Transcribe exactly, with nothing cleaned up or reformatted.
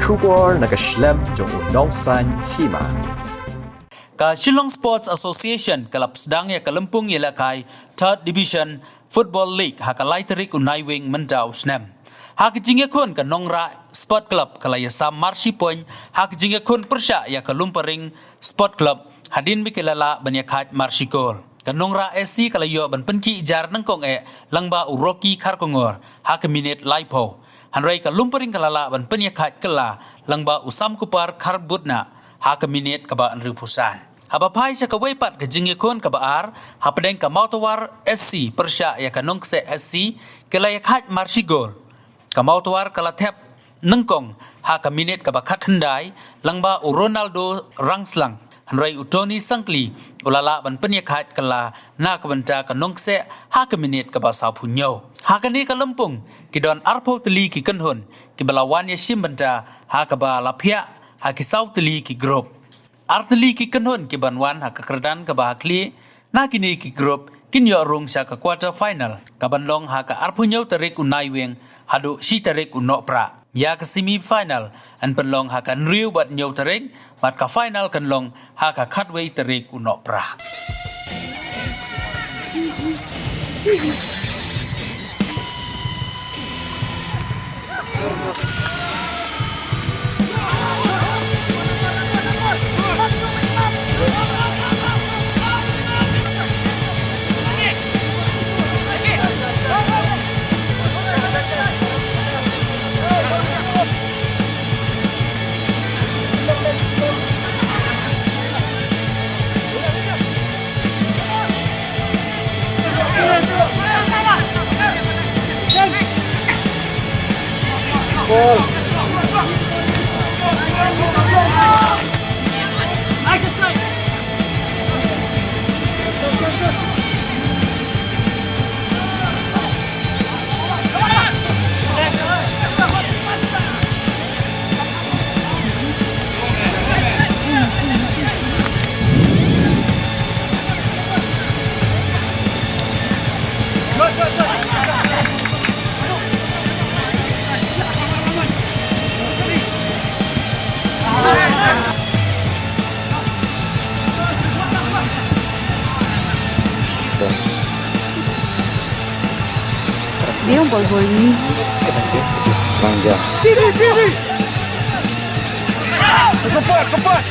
Khubor na ka shlem jong u nongsan hima. Ka Shillong Sports Association ka la pynshong ïa ka lympung ïalehkai Third Division Football League ha ka lai tarik u Naiwieng mynta u snem. Ha ka jingïakhun ka Nongrah Sport Club ka la ïasam mar shi point ha ka jingïakhun pyrshah ïa ka Lumparing Sport Club hadien ba ki la lah ban ïakhaid mar shi gol. Ka Nongrah S C ka la ïoh ban pynkhih jar nyngkong eh lyngba u Rocky Kharkongor ha ka minit laiphew. Hynrei ka Lumparing ka la lah ban pynïakhaid kylla lyngba u Samkupar Kharbutna ha ka minit kaba hynriewphew san. Haba phai sha kawei pat ka jingïakhun kaba ar, hapdeng ka Mawtawar S C pyrshah ïa ka Nongkseh S C, ki la ïakhaid mar shi gol. Ka Mawtawar ka la thep nyngkong ha ka minit kaba khatkhyndai lyngba u Ronaldo Rangslang. Hynrei u Tony Sangkli u la lah ban pynïakhaid kylla na ka bynta ka Nongkseh ha ka minit kaba sawphew hynñiew. Ha kane ka lympung ki don arphew tylli ki kynhun kiba la wan ïashim bynta ha kaba la phiah ha ki saw tylli ki group. Ar tylli ki kynhun ki ban wan ha ka kyrdan kaba ha khlieh na kine ki group kin ïoh rung sha ka quarter final ka ban long ha ka arphew hynñiew tarik u Naiwieng haduh shi tarik u Nohprah. Ïa ka semi final yn pynlong ha ka hynriew bad hynñiew tarik bad ka final kan long ha ka khatwei tarik u Nohprah. Dia yang buat gol ni. Bang, dia. Cepat, cepat.